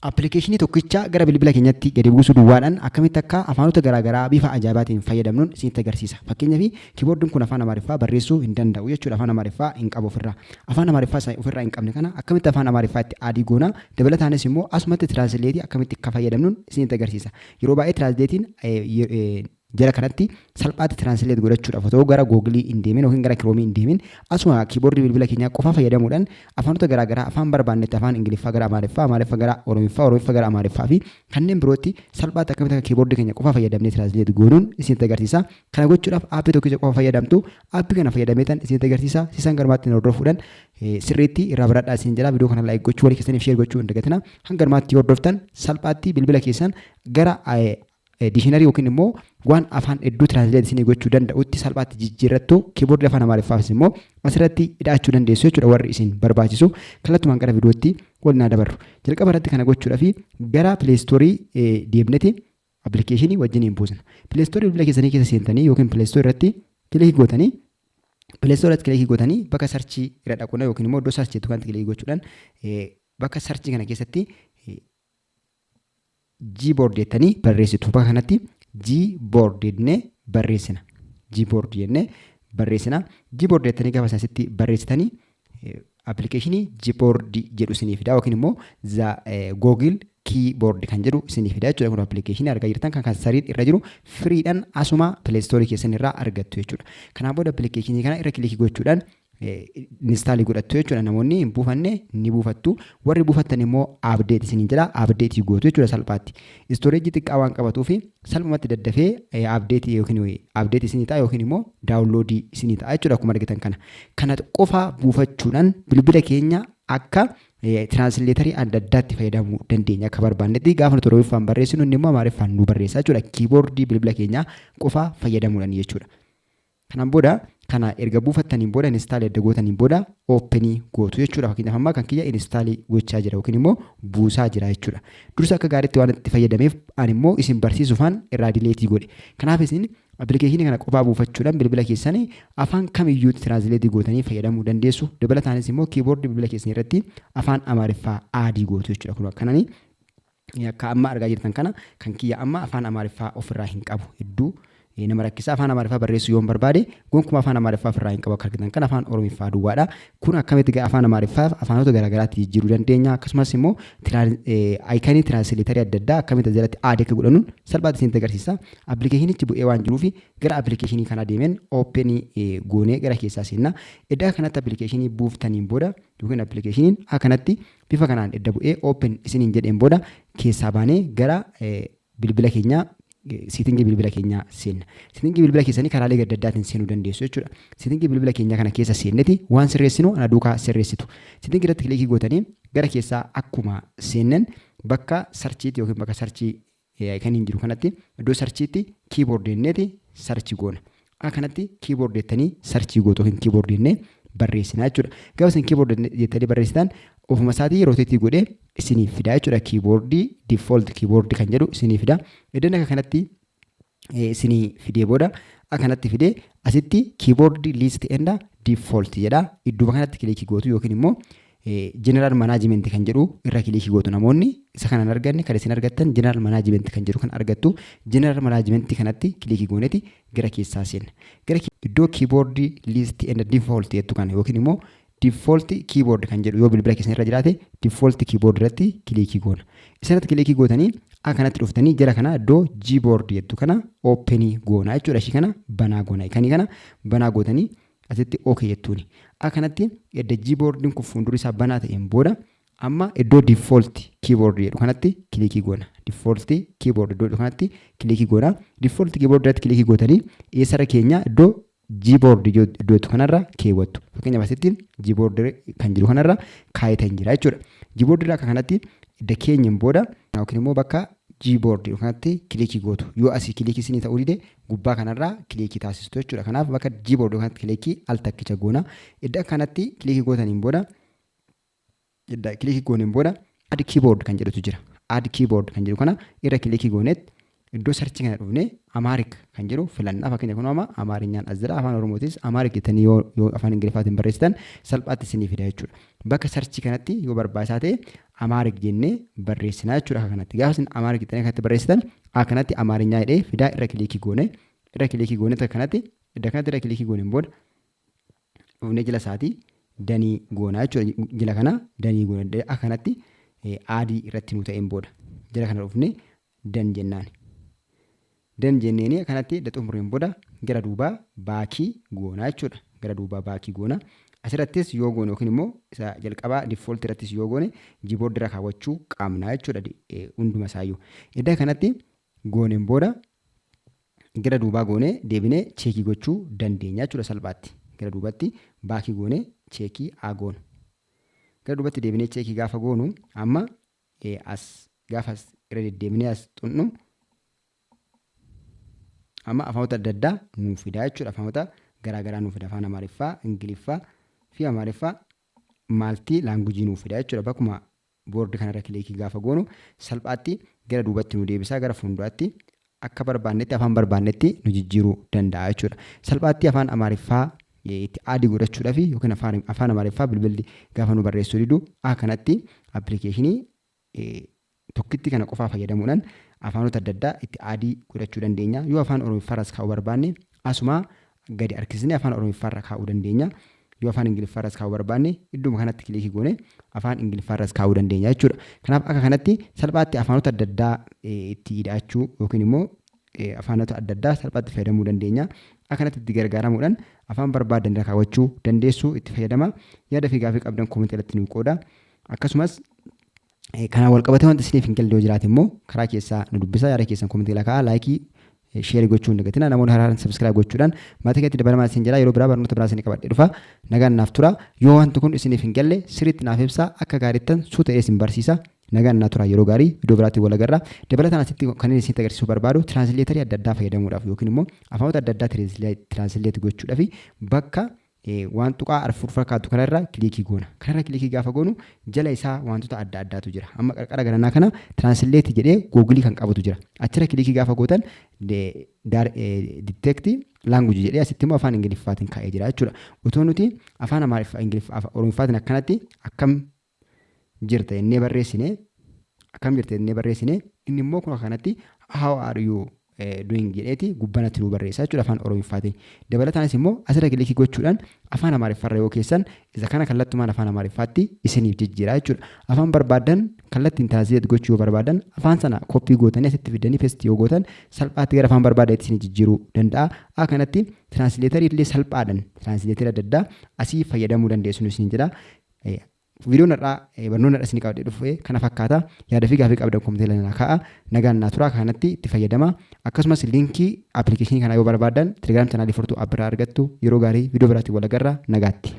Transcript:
Appilikeeshinii tokkicha gara bilbila keenyatti gadi buusuu duwwaadhaan akkamitti akka afaanota garaagaraa bifa ajaa'ibaatiin fayyadamnuun isinitti agarsiisa. Fakkeenyaaf, kiiboordiin kun afaan Amaariffaa barreessuu hin danda'u jechuudha. Afaan Amaariffaa hin qabu ofirraa. Afaan Amaariffaa isa ofirraa hin qabne kana akkamitti afaan Amaariffaa itti add goona? Dabalataanis immoo asumatti translate akkamitti akka fayyadamnuun isinitti agarsiisa. Yeroo baay'ee translate'n jala kanatti salphaatti translate godhachuudhaaf otoo gara Google hin deemin yookiin gara Chrome hin deemin, asuma kiiboordii bilbila keenyaa qofa fayyadamuudhaan afaanota garaagaraa afaan barbaannetti, afaan Ingiliffaa gara Amaariffaa, Amaariffa gara Oromiffaa, Oromiffa gara Amaariffaa fi kanneen birootti salphaatti akkamitti akka kiiboordii keenya qofa fayyadamnee translate goonuun isinitti agarsiisa. Kana gochuudhaaf aappii tokkicha qofa fayyadamtu. Aappii kana fayyadameetan isinitti agarsiisa. Sisan garmaatti hordofuudhaan sirriitti irraa baradhaa isin jedha. Viidiyoo kana like gochuu, walii keessaniif share gochuu hin dagatina. Hanga garmaatti hordoftan salphaatti bilbila keessan gara dictionary yookiin immoo waan afaan hedduu translate isinii gochuu danda'utti salphaatti jijjiirrattu. Kiiboordii afaan Amaariffaafis immoo asirratti hidhaachuu dandeessu jechuudha, warri isin barbaachisu. Kallattumaan gara viidiyootti wal naa dabarru. Jalqaba irratti kana gochuudhaaf gara Play Store deemneti appilikeeshinii wajjin hin buusna. Play Store bilbila keessanii keessa seentanii yookiin Play Store irratti click gootanii, Play Store irratti click gootanii, bakka search irra dhaquuna yookiin immoo iddoo search jettu kanatti click gochuudhaan bakka search kana keessatti Gboard jettanii barreessitu. Bakka kanatti Gboard jennee barreessina. Gboard jennee barreessina. Gboard jettanii gaafa asitti barreessitanii appilikeeshinii Gboard jedhu isinii fida yookiin immoo Google Keyboard kan jedhu isinii fida jechuudha. Kun appilikeeshinii argaa jirtan kan sariin irra jiru freedhaan asuma Play Store keessan irraa argattu jechuudha. Kanaan booda appilikeeshinii kana irra click gochuudhaan install godhattu jechuudha. Namoonni hin buufanne ni buufattu. Warri buufattan immoo update isiniin jedha, update gootu jechuudha salphaatti. Storage xiqqaa waan qabatuuf salphumatti daddafee update yookiin update isinii ta'a yookiin immoo download isinii ta'a jechuudha akkuma argitan kana. Kana qofa buufachuudhaan bilbila keenya akka translator adda addaatti fayyadamuu dandeenya akka barbaannetti. Gaafa nuti Oromiffaan barreessinu, inni immoo Amaariffaan nu barreessa jechuudha. Kiiboordii bilbila keenyaa qofa fayyadamuudhaan jechuudha. Kanaan booda, kana erga buufattaniin booda, install edda gootaniin booda, open gootu jechuudha. Fakkeenyaaf, ammaa kan kiyya install gochaa jira yookiin immoo buusaa jira jechuudha. Dursa akka gaariitti waan itti fayyadameef ani immoo isin barsiisuufaan irraa delete godhe. Kanaaf isin appilikeeshinii kana qofaa buufachuudhaan bilbila keessanii afaan kamiyyuutti translate gootanii fayyadamuu dandeessu. Dabalataanis immoo kiiboordii bilbila keessanii irratti afaan Amaariffaa add gootu jechuudha. Kun akkananii akka amma argaa jirtan kana kan kiyya amma afaan Amaariffaa ofirraa hin qabu, hedduu nama rakkisa. Afaan Amaariffaa barreessuu yoon barbaade gonkumaa afaan Amaariffaa ofirraa hin qabu. Akka argitan kan afaan Oromiffaa duwwaadha. Kun akkamitti afaan Amaariffaa afaanota garaagaraatti jijjiiruu dandeenya, akkasumas immoo icon translator adda addaa akkamitti jalatti add akka godhannuun salphaatti isinitti agarsiisa. Appilikeeshinichi bu'ee waan jiruuf gara appilikeeshinii kana deemeen open goonee gara keessaa seenna. Iddoo kanatti appilikeeshinii buuftaniin booda yookiin appilikeeshiniin akkanatti bifa kanaan edda bu'ee open isiniin jedheen booda, keessaa baanee gara bilbila keenyaa, setting bilbila keenyaa seenna. Setting bilbila keessanii karaalee adda addaatiin seenuu dandeessu jechuudha. Setting bilbila keenyaa kana keessa seenneti waan sirreessinu ana duukaa sirreessitu. Setting irratti click gootanii gara keessaa akkuma seennan bakka searchiitti yookiin bakka search kan hin jiru kanatti, iddoo searchiitti keyboard jenneeti search goona. Akkanatti keyboard jettanii search gootu yookiin keyboard jennee barreessina jechuudha. Gaafa isin keyboard jettanii barreessitan ofuma isaatii rotate godhee isiniif fida jechuudha. Kiiboordii, default keyboard kan jedhu isinii fida. Iddoo akka kanatti isinii fidee booda, akkanatti fidee asitti "keyboard list and default" jedha. Idduma kanatti click gootu yookiin immoo general management kan jedhu irra click gootu. Namoonni isa kana hin arganne, kan isin argattan general management kan jedhu kan argattu. General management kanatti click gooneeti gara keessaa seenna. Gara iddoo "keyboard list and default" jettu kana yookiin immoo default keyboard kan jedhu, yoo bilbila keessan irra jiraate, default keyboard irratti click goona. Isarratti click gootanii akkanatti dhuftanii jala kana iddoo Gboard jettu kana open goona jechuudha. Ishii kana banaa goona. Kanii kana banaa gootanii asitti OK jettuuni. Akkanatti edda Gboardiin kun fuuldurri isaa banaa ta'een booda, amma iddoo default keyboard jedhu kanatti click goona. Default keyboard iddoo jedhu kanatti click goona. Default keyboard irratti click gootanii eessarra keenya? Iddoo Gboard iddoo jettu kanarra keewwattu. Fakkeenyaaf, asitti Gboard kan jiru kanarra kaayetan jira jechuudha. Gboard irraa akka kanatti edda keenyeen booda yookiin immoo bakka Gboard kanatti click gootu. Yoo asii click isinii ta'uu dide, gubbaa kanarraa click taasistu jechuudha. Kanaaf bakka Gboard kanatti click al takkicha goona. Edda kanatti click gootaniin booda, edda click gooneen booda, add keyboard kan jedhutu jira. Add keyboard kan jedhu kana irra click gooneet iddoo Iddoo search kana dhufnee Amharic kan jedhu filannaa. Fakkeenya kun amma Amaarinyaan as jira. Afaan Oromootis Amharic jettanii yoo afaan Ingiliffaatiin barreessitan salphaatti isinii fida jechuudha. Bakka search kanatti yoo barbaachisaa ta'e Amharic jennee barreessinaa jechuudha akka kanatti. Gaafa isin Amharic jettanii kanatti barreessitan, akka kanatti Amaarinyaa jedhee fidaa. Irra click goone akka kanatti, iddoo kanatti irra click gooneen booda dhufnee jala isaatii done goonaa jechuudha. Jala kana done goona. Akka kanatti add irratti nu ta'een booda jala kana dhufnee done jennaan. Done jenneeni kanatti xumureen booda gara duubaa back goonaa jechuudha. Gara duubaa back goona. Asirrattis yoo goone yookiin immoo isa jalqabaa default irrattis yoo goone, Gboard irra kaawwachuu qabna jechuudha hunduma isaayyuu. Iddoo kanatti gooneen booda gara duubaa goonee deebinee check gochuu dandeenya jechuudha salphaatti. Gara duubatti back goonee check haa goonu. Gara duubatti deebinee check gaafa goonu, amma as gaafa irra deddeebinee as xunnu, amma afaanota adda addaa nuuf fida jechuudha. Afaanota garaa garaa nuuf fida. Afaan Amaariffaa, Ingiliffaa fi Amaariffaa multi language nuuf fida jechuudha. Bakkuma board kanarra click gaafa goonu salphaatti gara duubatti nu deebisaa, gara fuulduraatti akka barbaannetti afaan barbaannetti nu jijjiiruu danda'a jechuudha. Salphaatti afaan Amaariffaa itti add godhachuudhaaf yookiin afaan Amaariffaa bilbilli gaafa nu barreessuu didu, akka kanatti application tokkitti kana qofaa fayyadamuudhaan afaanota adda addaa itti add godhachuu dandeenya. Yoo afaan Oromiffaarras kaa'uu barbaanne, asuma gadi harkisnee afaan Oromiffaarra kaa'uu dandeenya. Yoo afaan Ingiliffaarras kaa'uu barbaanne, idduma kanatti click goone afaan Ingiliffaarras kaa'uu dandeenya jechuudha. Kanaaf akka kanatti salphaatti afaanota adda addaa itti hidhachuu yookiin immoo afaanota adda addaa salphaatti fayyadamuu dandeenya. Akka kanatti itti gargaaramuudhaan afaan barbaadan irra kaawwachuu dandeessu. Itti fayyadama. Yaada fi gaafii qabdan comment irratti nu qooda. Akkasumas kanaan wal qabatee wanti isiniif hin galle yoo jiraate immoo karaa keessaa nu dubbisa. Yaada keessan comment irra kaa'aa, like, share gochuu hin dagatina. Namoonni haaraan subscribe gochuudhaan maatii keetti dabalamaa isin jira. Yeroo biraa barnoota biraa isin qabadhee dhufa. Nagaan naaf tura. Yoo wanti kun isiniif hin galle sirriitti naaf ibsaa, akka gaariittan suuta isin barsiisa. Nagaan naa tura, yeroo gaarii, iddoo biraatti wal agarra. Dabalataan asitti kan inni isinitti agarsiisuu barbaadu, translator adda addaa fayyadamuudhaaf yookiin immoo afaanota adda addaa translate gochuudhaaf bakka waan tuqaa afur fakkaatu kanarra click goona. Kanarra click gaafa goonu jala isaa wantoota adda addaatu jira. Amma qarqara garanaa kana translate jedhee Google kan qabatu jira. Achirra click gaafa gootan, detect language jedhee asitti immoo afaan Ingiliffaatiin kaa'ee jira jechuudha. Otoo nuti afaan Amaariffaa, Ingiliffaa, Oromiffaatiin akkanatti "akkam jirta" jennee barreessine, "akkam jirta" jennee barreessine, inni immoo kun akkanatti "how are you doing" jedheeti gubbanatti nu barreessa jechuudha afaan Oromiffaatiin. Dabalataanis immoo asirra click gochuudhaan afaan Amaariffaarra yoo keessan, isa kana kallattumaan afaan Amaariffaatti isiniif jijjiira jechuudha. Afaan barbaadan kallattiin translate gochuu yoo barbaadan, afaan sana copy gootanii asitti fidanii paste yoo gootan, salphaatti gara afaan barbaadanitti isinii jijjiiruu danda'a. Akka kanatti translator illee salphaadhaan translator adda addaa asii fayyadamuu dandeessu isin jedha. Viidiyoon har'aa, barnoonni har'a isinii qabadhee dhufe kana fakkaata. Yaada fi gaafii qabdan comment irra kaa'a. Nagaan naa turaa, kanatti itti fayyadama. Akkasumas link application kanaa yoo barbaadan Telegram channel Furtuu App irraa argattu. Yeroo gaarii, viidiyoo biraatti wal agarra, nagaatti.